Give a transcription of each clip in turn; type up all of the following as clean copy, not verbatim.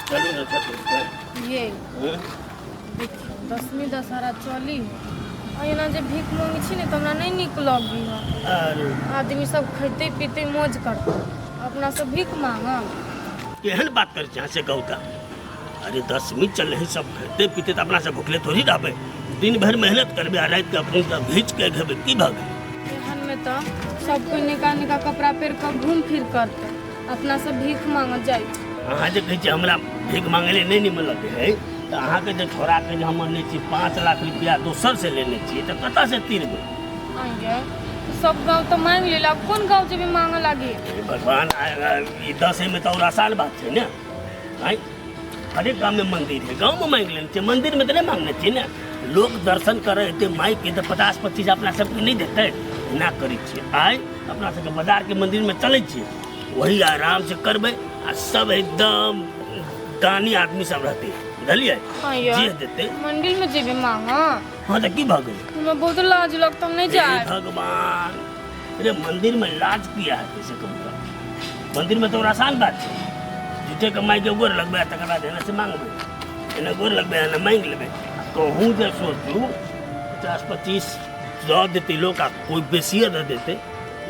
चलू ने छत ये पर। देखियौ दशमी दशहरा चली आ एना जे भीख मांगै छी ने तऽ हमरा नहि नीक लगै है। अरे आदमी सब खैते पीते मौज करते, अपना सब भीख मांगब। केहन बात करै छी अहाँ से कहू तऽ? अरे दसमी चल रही, सब खेते पीते तऽ अपना सब भुखले थोड़ी रहबै। दिन भरि मेहनत करबै आ राति के अपने सब घीच के खेबै, की भऽ गेलै? एहन में तऽ सब कोइ निका निका कपड़ा पहिर कऽ घूम फिर करते, अपना सब भीख मांगऽ जाइ छी। अहाँ जे कहै छियै हमरा भीख मांगै लए नहि निमन लगै है, तऽ अहाँके जे छोड़ाके जे हम अनने छी 5 लाख रुपया दोसरसँ लेने छियै, तऽ कतऽसँ तीरबै? आँय, सब गाँव तऽ मांगि लेल, आब कोन गाँव जेबै मांगऽ लागी? हे भगवान, ई दसमे तऽ आओर आसान बात छै ने। आँय, हरेक गाममे मंदिर है, गाँवमे मांगि लेने छियै, मंदिरमे तऽ नहि मांगने छियै ने। लोक दर्शन करऽ एतै माइके तऽ 50-25 अपना सबके नहि देतै? एना करै छियै, आइ अपना सबके बाजारके मंदिरमे चलै छियै, वही आरामसँ करबै आ सब एकदम दानी आदमी सब रहतै, बुझलियै? आँय, जे देतै। मंदिर में जेबै मांगऽ? हँ तऽ की भऽ गेलै? हमरा बहुत लाज लगतौ, हम नहि हे जायब। भगवान, अरे मंदिर में लाज किया हेतै से कहू तऽ? मंदिर में तऽ और आसान बात छै, झूठे के माइके गोर लगबै आ तकर बाद एना से मांगबै, एना गोर लगबै, एना मांगि लेबै। आ कहूँ जे सोचू 50-25 दऽ देतै लोक आ कोइ बेसिए दऽ देतै,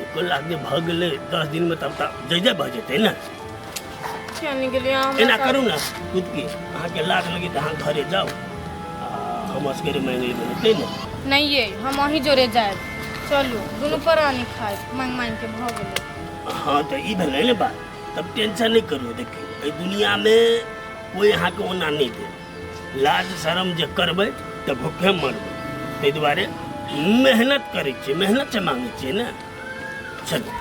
एको लाख जे भऽ गेलै 10 दिनमे तब तऽ जय जय भऽ जेतै ने। किया नहि गेलियै अहाँ हमरा एना साथ? करू ने खुदके, अहाँके लाज लगे तऽ अहाँ घरे जाउ आ हम असगरे मांगि लेबै, हेतै ने? नहि ये, हम अहीं जोरे जायब। चलू, दुनू प्राणी खायब, मांगि मांगि के भऽ गेलै। हँ तऽ ई भेलै ने बात, तब टेंशन नहि करू। देखियौ, एहि दुनियामे कोइ अहाँके ओना नहि देत। लाज शरम जे करबै तऽ भूखे मरबै। ताहि दुआरे मेहनत करै छियै, मेहनतसँ मांगै छियै ने। चलू,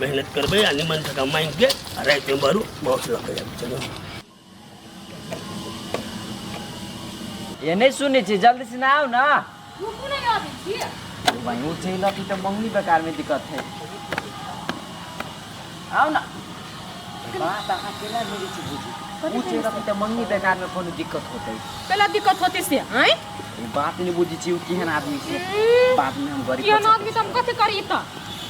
मेहनत करबै आ निमन जकाँ मांगिके आ रातिमे बरू माउस लऽ कऽ जायब। चलू। ये नहीं सुनै छी, जल्दी से ना आउ ना। रुकू नहि, आबै छी। भाई वो चलि अथी तऽ मंगनी बेकार में दिक्कत है। आउ ना। बात अहाँ केना बुझै छी? बुझी ओ चलि अथी तऽ मंगनी बेकार में कोनो दिक्कत होतै? केला दिक्कत होतै से? आँय, ई बात नहीं बुझै छी, ओ केहन आदमी छै। बाद में हम गरीब। केहन आदमी तऽ हम कथी करी तऽ?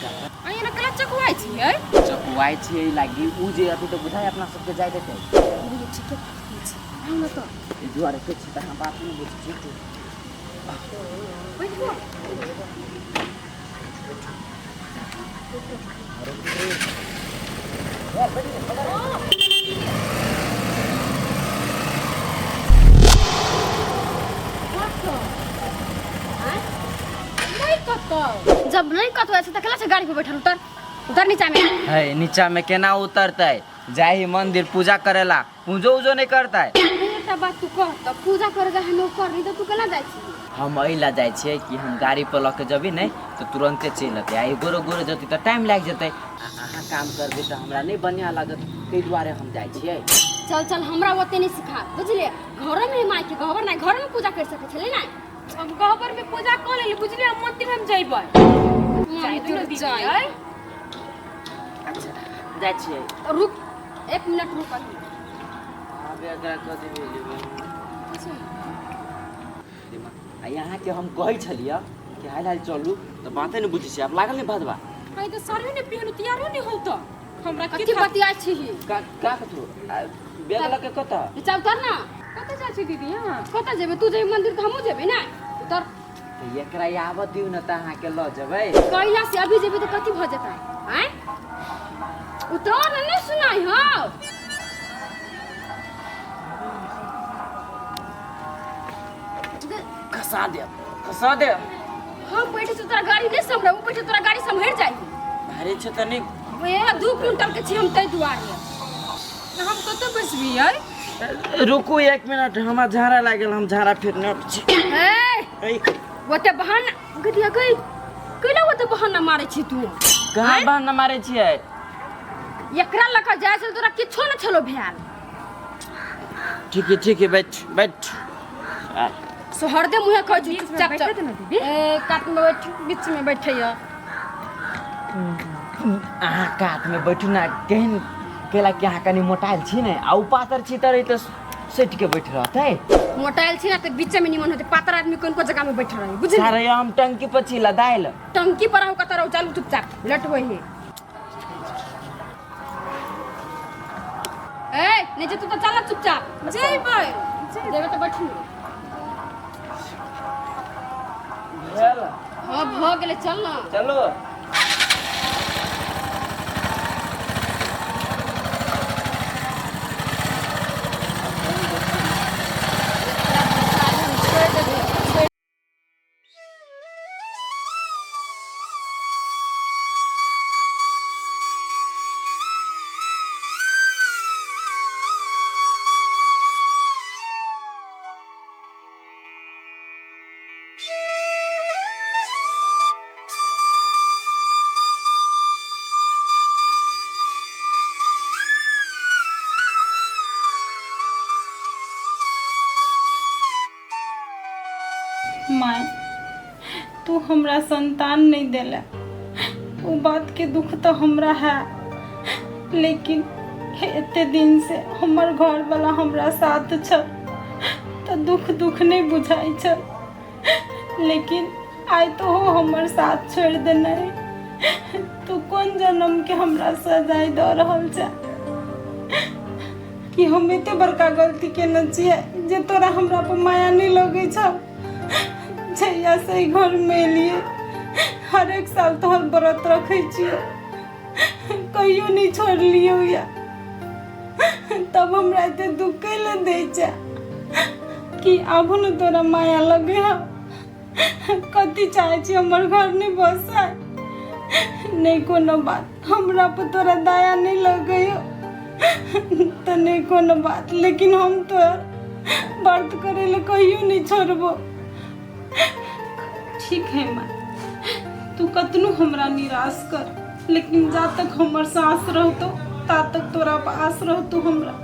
आँय, एना केला चकुआइ छियै? चकुआइ छियै लागी उ जे अथी तऽ बुझाइ अपना सबके जाय देतै। ठीके बात छै, आउ ने तऽ। एहि दुआरे कहै छी तऽ अहाँ बात नहि बुझै छी। बैठू। नहि कतौ जब नहीं कतौ ऐसे तऽ केला छै गाड़ी पर बैठल? उतर, उतर नीचा में। है, नीचा में केना उतरतै? जाइ ही मंदिर पूजा करेला, पूजो उजो नहीं करतै। एकटा बात तू कह तऽ, पूजा करे जा हम कर नहीं तऽ तू केना जाइ छी? हम एहि ला जाइ छियै कि हम गाड़ी पर लऽ के जबी ने तऽ तुरन्ते चलि अतै, आ ई गोरो गोरो जतै तऽ टाइम लागि जेतै। आ अहाँ काम करबै तऽ हमरा नहि बढ़िआँ लागत, ताहि दुआरे हम जाइ छियै। चल चल, हमरा ओते नहीं सिखा, बुझलिए? घरो में माय के गहबर नहीं, घरो में पूजा कर सकै छलै ना? हम गहबर में पूजा कऽ लेली, बुझलियै? हम मंदिर हम जइबै। मम्मी जाय तोर दीदी। जाय। आँय? अच्छा, जाइ छियै। रुक, एक मिनट रुक अभी। आब एकरा कथी भेलै? आ यहाँके हम कहै छलियै कि हाल हाल चलू तऽ बाते नहि बुझै छियै। आब लागल नहि भदवा। आइ तऽ साड़ियो नहि पहिनू, तैयारो नहि होउ तऽ हमरा की कथी बतियाइ छी? का का कथू आ बैग लऽ के कतऽ? नीचा उतर ना। कतऽ जाइ छी दीदी अहाँ? कतऽ जेबै? तू जेबी मंदिर तऽ हमहूँ जेबै ना। उतर। तऽ एकरा आबऽ दियौ ने तऽ अहाँके लऽ जेबै। कैला से अभी जेबै तऽ कथी भऽ जेतै? आँय, उतर ना, नहीं सुनाई हौ? खसा दे, खसा दे। हम बैठे छी तोरा गाड़ी नहीं सम्हरे, उ बैठे तोरा गाड़ी सम्हरि जाइ। भारी छै तनी। ए, 2 क्विंटल के छी हम, ताहि दुआरे। हम कतऽ बैसबियै? रुकू एक मिनट, हमरा झाड़ा लागल, हम झाड़ा फेरने अबै छी। ए, ऐ, ओते बहाना गदिया गई कैला? ओते बहाना मारै छी तू? कहाँ बहाना मारै छियै? एकरा लऽ कऽ जाइ छल, तोरा किछो नहि छलो भेल। ठीक है, ठीक है, बैठ बैठ आ, सोहरदे मुँहे कहै छी। बीच में चुपचाप बैठे चल। दे ना दीदी। ए, कात में बैठ, बीच में बैठे या। अहाँ कातमे बैठू ने। केहन कैला कि अहाँ कनि मोटायल छी ने आ उ पातर छी तऽ तऽ सटि के बैठ रहतै। मोटायल छी ना तऽ बीचे में निमन होते। पातर आदमी कोन को जगह में बैठ रहे, बुझली? सारे हम टंकी पर छी लदायल। टंकी पर रहू, कतऽ रहू, चलू चुपचाप, लेट होय है। ए नहीं जेतौ तऽ चल चुपचाप। जेबै। जेबै तऽ बैठू। भेल? हाँ, भऽ गेलै, चल ना। चलो। माय, तू हमरा संतान नहीं देला, ओ बात के दुख तो हमरा है, लेकिन एते दिन से हमर घर वाला हमरा साथ छल तो दुख दुख नहीं बुझाई छल, लेकिन आइ तो हो हमर साथ छोड़ देने। तू कोन जन्म के हमरा सजाय दऽ रहल छै कि हम एते बड़का गलती केने छियै जे तोरा हमरा पर माया नहीं लगै छौ? जहिया से ई घर में एलियै हर एक साल तोहर व्रत रखै छियौ, कहियो नहीं छोड़लियौ या, तब हमरा एते दुख कैले दै छै? कि आबो ने तोरा माया लगे हौ? कथी चाहै छी, हमर घर नहीं बसै? नहीं कोनो बात, हमरा पर तोरा दया नहीं लगै हो तऽ नहीं कोनो बात, लेकिन हम तोहर व्रत करे ले कहियो नहीं छोड़बो। ठीक है माँ, तू कतनो हमरा निराश कर, लेकिन जा तक हमर साँस रहतो ता तक तोरा पर आस रहतो हमरा।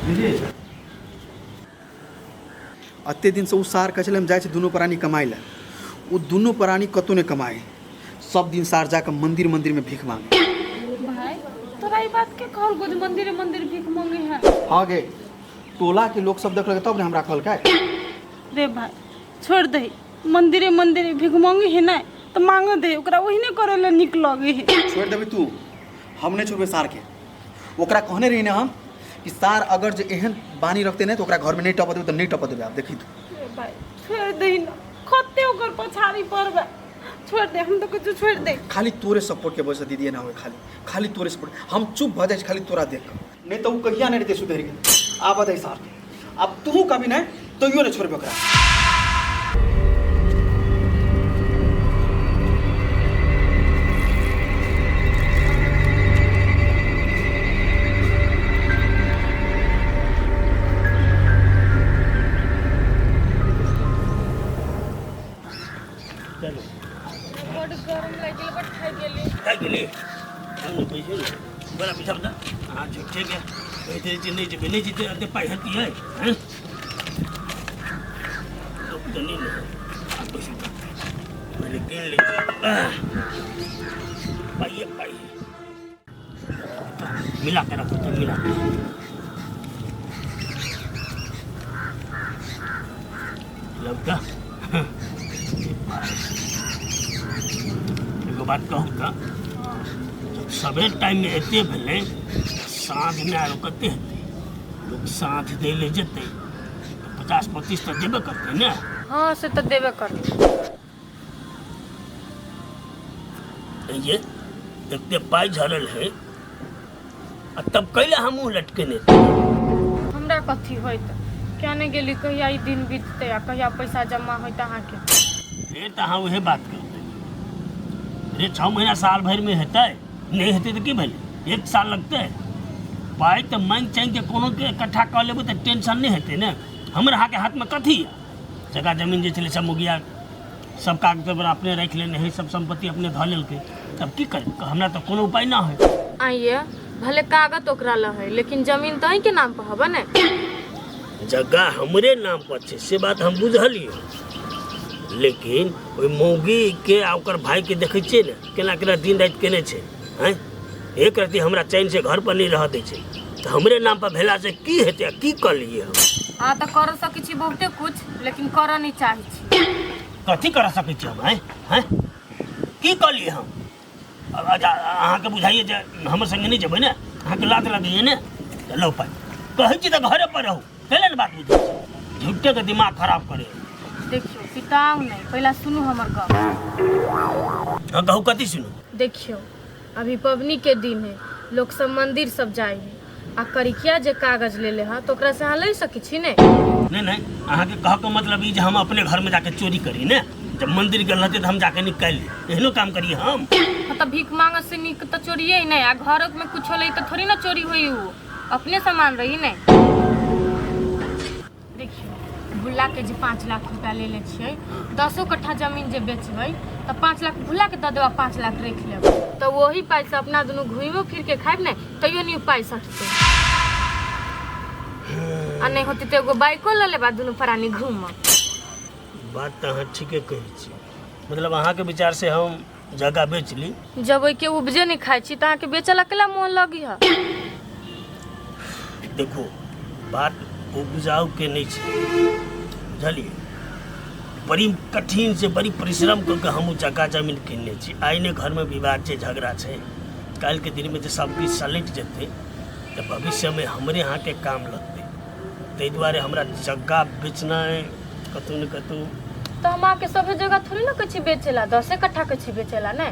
दीदी, एते दिनसँ ओ सार कहै छलै हम जाइ छी दुनू प्राणी कमाइ लए, ओ दुनू प्राणी कतहु नहि कमाइ, सब दिन सार जाकऽ मन्दिर मन्दिरमे भीख मांगे। भाई, तोरा ई बात के कहल जे मंदिर मंदिर भीख मांगे है? हाँ गे, टोलाके लोक सब देखलकै तब ने हमरा कहलकै। रे भाई, छोड़ दही, मंदिरे मंदिरे भीख मांगे है नहीं तऽ मांगऽ दे ओकरा, ओहिने करे ले नीक लगे है। छोड़ि देबै तू, हम नहि छोड़बै सारके। ओकरा कहने रही ने हम कि सार अगर जे एहन बानी रखते नहि तऽ ओकरा घरमे नहि टपऽ देबै तऽ नहि टपऽ देबै, आब देखी तू। रे भाई, छोड़ दही ना, कते ओकर पछाड़ी पड़बै, छोड़ दे, हम तऽ कुछ छोड़ दे। खाली तोरे सपोर्ट के वजह से दीदी एना होय, खाली खाली तोरे सपोर्ट, हम चुप भऽ जाइ छी खाली तोरा देख कऽ, नहि तऽ ओ कहिया नहि रहतै सुधरि गेल। आबऽ दे सारके, आब तूहू कभी नहि तैयो नहि छोड़बै ओकरा। चलो। बड गरम लागि गेल, बड थाकि गेली। थाकि गेली? हम ने पैसे ने बड़ा पीछा बता। हाँ, ठीक ठीक है, कहते जे नहीं जेबै, नहीं जेतै, एते पाइ हेती है हैं तो तो नहीं ने आ पैसा तो पहिले गिन लै छी। आह, पाइए पाइ मिला के रखो तो मिला के लगता। एगो बात कहू तऽ जब सबेर टाइममे एते भेलै तऽ साँझमे आरो कते हेतै? लोक साँझ दै लए जेतै तऽ 50 25 तऽ देबे करतै ने? हाँ, से तऽ देबे करतै। ये एते पाइ झरल है आ तब कैला हमहूँ लटकेने? हमरा कथी होइत, क्या नहि गेली, कहिया ई दिन बीततै आ कहिया पैसा जमा होइत अहाँके? फेर तऽ अहाँ उहे बात करबै रे। 6 महीना साल भरिमे हेतै, नहि हेतै तऽ की भेलै? एक साल लगतै। पाइ तऽ माँगि चाँगि के कोनो के इकट्ठा कऽ लेबै तऽ टेंशन नहि हेतै ने। हमर अहाँके हाथमे कथी यऽ? जगह जमीन जे छलै सब मुगिया सब कागज पर अपने राखि लेने है, सब सम्पत्ति अपने धऽ लेलकै, तब की करबै? हमरा तऽ कोनो उपाय ना है। आइए भले कागज ओकरा लग है, लेकिन जमीन तो के नाम पर हबे ने। जगह हमरे नाम पर छै से बात हम बुझलियै, लेकिन ओहि मौगीके आ ओकर भाईके देखै छियै ने केना केना दिन राति केने छै। आँय, एक रत्ती हमरा चैनसँ घर पर नहि रहऽ दै छै, तऽ हमरे नाम पर भेलासँ की हेतै आ की कऽ लियै हम? अहाँ तऽ कर सकै छी बहुते कुछ, लेकिन करऽ नहि चाहै छी। कथी कर सकै छी हम? आँय आँय, की कऽ लियै हम? अच्छा अहाँके बुझाइए जे हमर संगे नहि जेबै ने, अहाँके लात लगैए ने, तऽ लौ पाइ। कहै छी तऽ घरे पर रहू, कैले ने बात बुझै छी, झूठेके दिमाग खराब करे। देखियौ पिताउ नहि, पहिला सुनू हमर गप। हाँ कहू, कथी सुनू? देखियौ अभी पबनी के दिन है, लोग सब मंदिर सब जाय है, आ करिकिया जे कागज ले ले है तो ओकरा से अहाँ ले सकै छी ने? नहीं नहीं, अहाँके कहके मतलब ई जे हम अपने घरमे जाके चोरी करी ने, जब मंदिर गेल रहते तऽ हम जाके निकालि ली, एहनो काम करी हम? हाँ तऽ भीख मांगे से नीक तऽ चोरिए ही नहीं, आ घरों में कुछ होले तऽ थोड़ी ना चोरी होई, उ अपने सामान रही नहीं। देखियौ भुल्ला के जे 5 लाख रुपया ले ले छियै, 10 कट्ठा जमीन जे बेचबै तऽ 5 लाख भुल्ला के दऽ देब, 5 लाख रखि लेब, तऽ वही पाइ से अपना दुनू घुमियो फिर के खायब ने, तैयो नहीं पाइ सटतै। आ नहीं होतै तऽ एगो बाइको लऽ लेब आ दुनू प्राणी घूमब। बात तऽ अहाँ ठीके कहै छी, मतलब अहाँके विचार से हम जगह बेच ली? जब ओहिके उपजे नहीं खाइ छी तऽ अहाँके बेचल अकेला मोन लगी है। देखो बात उपजाऊ के नहीं छै, बुझलियै? बड़ी कठिन से बड़ी परिश्रम कऽ के हम जगह जमीन किनने छी। आइ ने घरमे विवाद छै, झगड़ा छै, काल्हिके दिनमे जे सब किछु सलटि जेतै तऽ भविष्यमे हमरे अहाँके काम लगतै। ताहि दुआरे हमरा जगह बेचनाइ कतहु ने कतहु। तऽ हम अहाँके सभे जगह थोड़ी ने कहै छी बेचै ला, 10 कट्ठा कहै छी बेचै ला ने।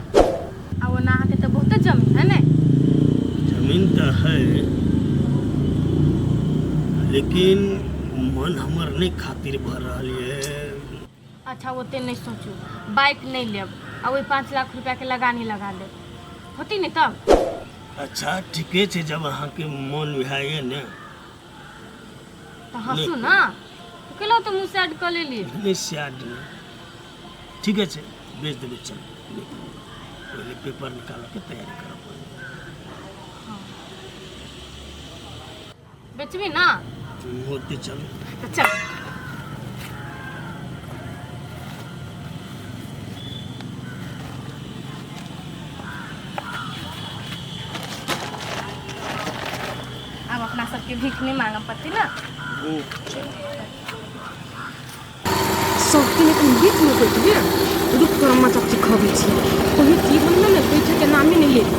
आ ओना अहाँके तऽ बहुते जमीन है ने? जमीन तऽ है, लेकिन मन हमर नहीं खातिर भऽ रहल ये। अच्छा ओते नहीं सोचू, बाइक नहीं लेब आ ओहि 5 लाख रुपया के लगानी लगा लेब, होती नहीं तब? अच्छा ठीके छै, जब अहाँके मन वएह ने तऽ हँसू ना, केला तऽ मुँह साइड कऽ लेली। नहीं साइड नहीं, ठीके छै, बेच देबै। चल पहिले पेपर निकालऽके तैयारी करऽ पड़त। बेचबी ना? होते चल। तऽ चल। आब अपना सबके भीख नहीं मांगऽ पड़तै ना। सब दिन एखन बीचमे बैठबे, रुक तोरा मजा सिखबै छी। कहियो जीवनमे ने बैठैके नामे नहि लेब।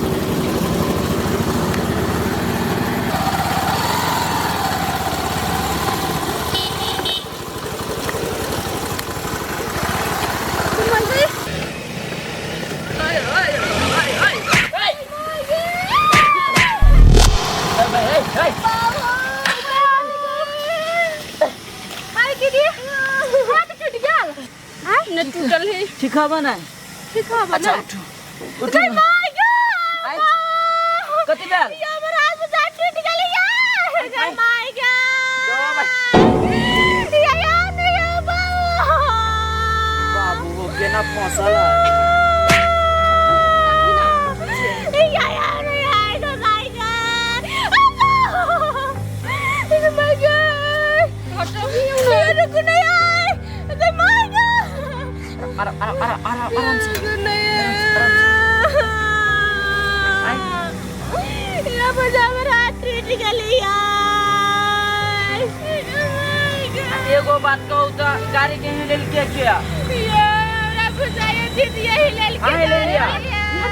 अरे दीदी हाथ टूट गेल। हाथ न टूटल है। ठीक हबा ना? ठीक हबा अच्छा ना। उठू उठू ना। My God, आइ, कति भेल? ये हमर हाथ से टूट गेल यार। My God, या या नहीं बाबू वो केना फंसल है। या या नहीं आएगा। My God, my God, रुको ना यार। My God, आराम आराम आराम आराम आराम से। आराम से। या बजा मेरा हाथ टूट गेल यार। एगो बात कहू तऽ गाड़ी के हिलेल के किया? ये हमरा बुझाइए दीदी यही लेल के। अहाँ ले लिया?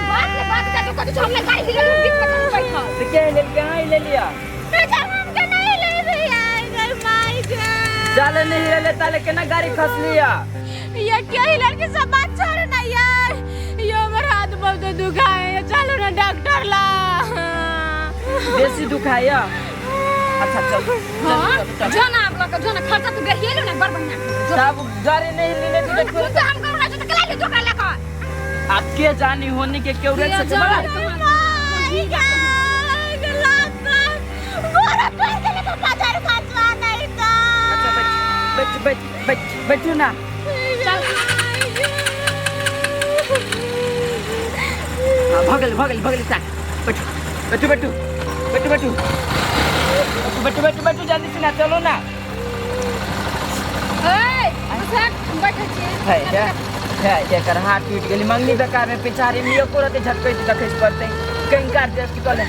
बात के बात का जो कथी छौ, हमने गाड़ी हिलेल बीच में चलू बैठल। तऽ के हिलेल के? अहाँ हिलेल लिया? हमके नहीं ले रहे यार। My God, जाले नहीं हिलेले ताले केना गाड़ी खसलिया? ये क्या हिलल के सब बात छोड़ ना यार, ये हमर हाथ बहुत दुखाए है, चलो ना डॉक्टर ला। बेसी दुखाया? अच्छा चल हाँ चल चल। जो ना आप लोग जो ना खर्चा तू गरिएलो ना बड़ बढ़िया। तब गाड़ी नहीं हिलेले तो तू तो हम करू ना जो तो कला ले जो कला कर। आप के जानी होनी के क्यों रख सके बड़ा? My God, लात गोरा टूट गेल तो बाजार खचवा नहीं तो। अच्छा बैठ बैठ बैठ बैठ बैठू ना। चल। भऽ गेल भऽ गेल भऽ गेल स्टार्ट। बैठू बैठू बैठू बैठू बैठू बैठू बैठू बैठू जल्दी से ना चलो ना। ए उठक, हम बैठै छियै। है है है, एकर हाथ टूटि गेलै मंगनी बेकार में पिछाड़ी में एको रति झटकै तऽ खसि पड़तै कंकार टेस्ट कऽ ले।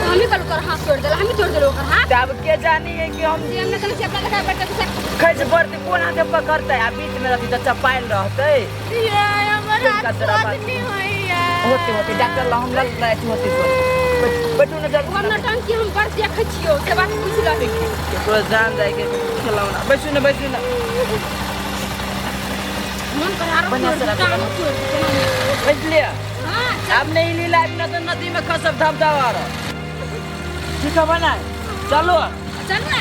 हमी कल ओकर हाथ तोड़ देला, हमी तोड़ देलो ओकर हाथ। तब के जानी है कि हम जे हमने कहले छी अपना लगा बैठ के। खसि पड़तै कोन हाथे पकड़तै आ बीच में रहतै तऽ चपायल रहतै। ये हमर हाथ किनका तोरा सोच बात? नहीं होइया। होते होते डॉक्टर ला हम लग रहे होते सोच बैठू ना जल्दी। हम नौटंकी हम बड़ देखै छियौ से बात बुझ लही। केकरो जान जाय के खेलौना। बैसू ना बैसू ना। मन पर आरो बढ़िया से राखू, टांगो तोड़ दे। बैठ लिया। हां। अब नहीं लीला ना तो नदी में खसब धबधबा रह। ठीक है बनाए चलो। चल ना।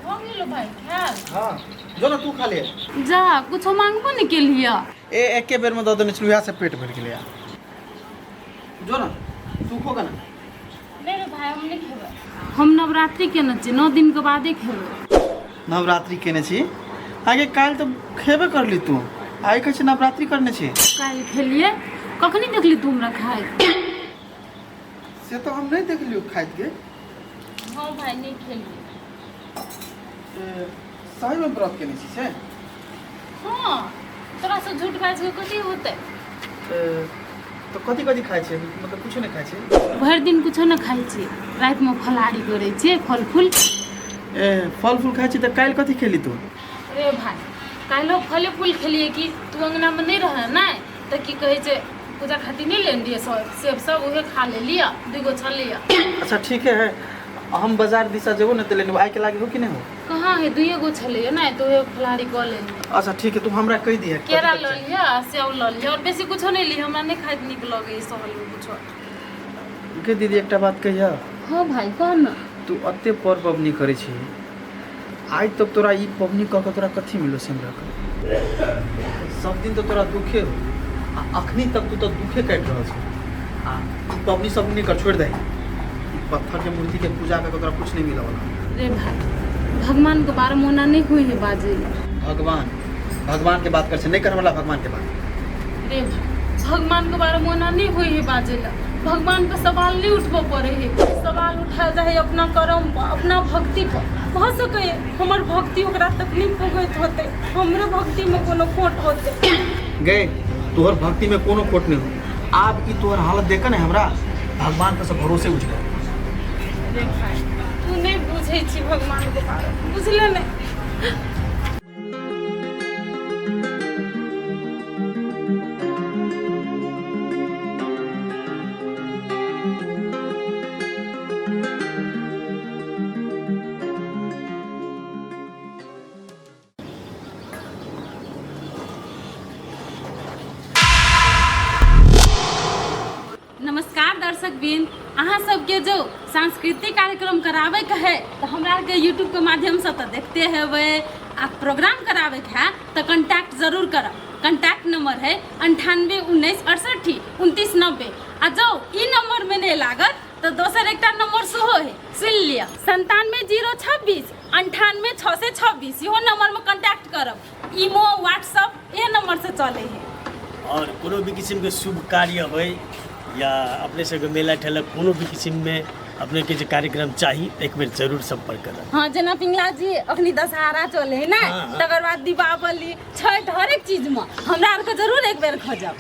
भऽ गेलो भाई खायल? हाँ जो ना तू खा ले। जा कुछो मांगबो नहीं केलियै। ए एके बेर में दऽ देने छलहुँ इएह से पेट भरि गेलै। जो ना तू खोगा ना। नहीं रे भाई हम नहीं खेबै। हम नवरात्रि केने छी, 9 दिन के बादे खेबै। नवरात्रि केने छी? आगे काल्हि तऽ खेबे करली तू, आइ कहै छी नवरात्रि करने छी। काल्हि खेलियै? कखनी देखली तू हमरा खाइत? से तऽ हम नहि देखलियौ खाइत के। हाँ भाई नहीं खेलियै। ए, सही में व्रत केने छी से? हाँ तोरा से झूठ बाजि के कथी होतै? ए, तऽ कथी कथी खाइ छै? मतलब कुछो नहि खाइ छै? भरि दिन कुछो नहि खाइ छियै, रातिमे फलाहारी करै छियै फल फूल। ए फल फूल खाइ छी तऽ काल्हि कथी खेली तू? रे भाई काल्हिो फले फूल खेलियै कि तू अंगनामे नहि रह ने तऽ की कहै छै पूजा खातिर नहि लेने रहियै सब सेब सब उहे खा लेलियै, 2 गो छलैया। अच्छा ठीक है, हम बाजार दिशा जेबो ने तऽ लेने आइके लागे हो कि नहि हो? कहाँ है 2 गो छलैया ने तऽ उहे फलाहारी कऽ लेलियै। अच्छा ठीक है तू हमरा कहि दिहे। केरा लऽ लिअ आ सेब लऽ लिअ और बेसी कुछो नहि लिअ, हमरा नहि खाइत नीक लगैए सहलमे कुछो। के दीदी एकटा बात कहिया? हाँ भाई कह न। तू अते पर पबनी करै छी, आइ तक तोरा ई पबनी कऽ के तोरा कथी मिलो से हमरा कह? सब दिन तऽ तोरा दुखे हो आ अखनी तक तू तऽ दुखे काटि रहल छी। आ ई पबनी सब नहीं कर, छोड़ि दही। ई पत्थर के मूर्ति के पूजा कऽ के तोरा कुछ नहीं मिलऽ वाला। रे भाई भगवान के बारे में ओना नहीं हुई है बाजै। भगवान भगवान के बात कर छै, नहीं कर वाला भगवान के बात। रे भाई भगवान के बारे में ओना नहीं हुई है बाजै ला। भगवान पे सवाल नहीं उठबऽ पड़े है, सवाल उठायल जाइ है अपना कर्म पर, अपना भक्ति पर। भऽ सकै हमर भक्ति ओकरा तक नहीं पुगैत होतै, हमरे भक्ति में कोनो खोट होतै। गे तोहर भक्ति में कोनो खोट नहीं हो। आब ई तोहर हालत देख ने हमरा भगवान पर से भरोसे उठि गेल। रे भाई तू नहीं बुझै छी भगवान के बारे में, बुझले नहीं। नमस्कार दर्शक बिंद, अहाँ सबके जो सांस्कृतिक कार्यक्रम करावे के है तो हमरा के यूट्यूब के माध्यम से तो देखते हेबै आ प्रोग्राम करावे के है तो कॉन्टैक्ट जरूर करब। कॉन्टैक्ट नंबर है 98 19 68 29 90 आ जो ई नंबर में नहीं लागत तो दोसर एकटा नंबर सेहो है, सुन लिअ 97 0 26 98 626 इहो नंबर में कॉन्टैक्ट करब। इमो व्हाट्सअप ये नंबर से चले है। और कोनो भी किस्म के शुभ कार्य होय या अपने सबके मेला ठेला कोनो भी किस्म में अपने के जे कार्यक्रम चाही तऽ एक बेर जरूर संपर्क करब। हाँ जेना पिंगला जी अखनी दशहरा चले है ना, हाँ, हाँ। तकर बाद दीपावली छठ हरेक चीज में हमरा आरके जरूर एक बेर खोजब।